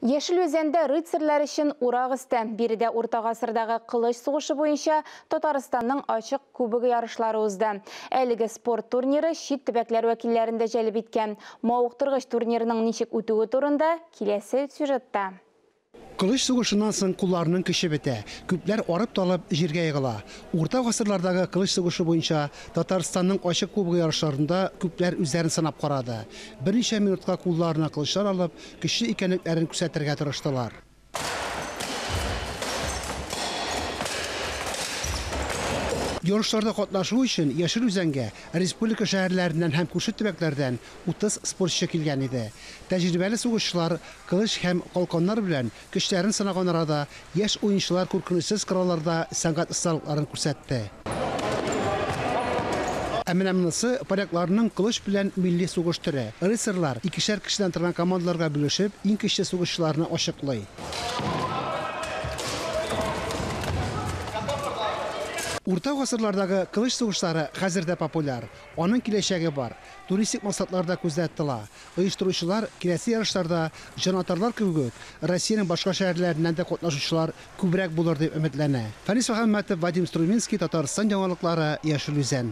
Яшел Үзәндә рыцарьлар өчен урак өсте. Биредә урта гасырдагы кылыч сугышы буенча Татарстанның ачык кубогы ярышлары узды. Әлеге спорт турниры чит төбәкләр вәкилләрен дә җәлеп иткән. Мавыктыргыч турнирның ничек үтүе турында киләсе сюжетта. Кылыч сугышыннан соң кулларының көче бетә, күпләр арып-талып җиргә егыла. Урта гасырлардагы кылыч сугышы буенча Татарстанның ачык кубогы ярышларында күпләр үзләрен сынап карады. Берничә минутка кулларына кылычлар алып, көчле икәнлекләрен күрсәтергә тырыштылар. Ярышларда катнашу өчен Яшел Үзәнгә республика шәһәрләреннән һәм күрше төбәкләрдән 30 спортчы килгән иде. Тәҗрибәле сугышчылар кылыч һәм калканнар белән көчләрен сынаган арада яшь уенчылар куркынычсыз коралларда сәнгать осталыкларын күрсәтте. Ә менә монысы полякларның кылыч белән милли сугыш төре. Рыцарьлар икешәр кешедән торган командаларга бүлешеп, иң көчле сугышчыларны ачыклый. Урта гасырлардагы кылыч сугышлары хәзер дә популяр. Аның киләчәге бар. Туристик максатлар да күздә тотыла. Оештыручылар киләсе ярышларда җанатарлар кебек үк Россиянең башка шәһәрләреннән дә катнашучылар күбрәк булыр дип өметләнә. Фәнис Мөхәммәтов, Вадим Струминский, Татарстан яңалыклары, Яшел Үзән.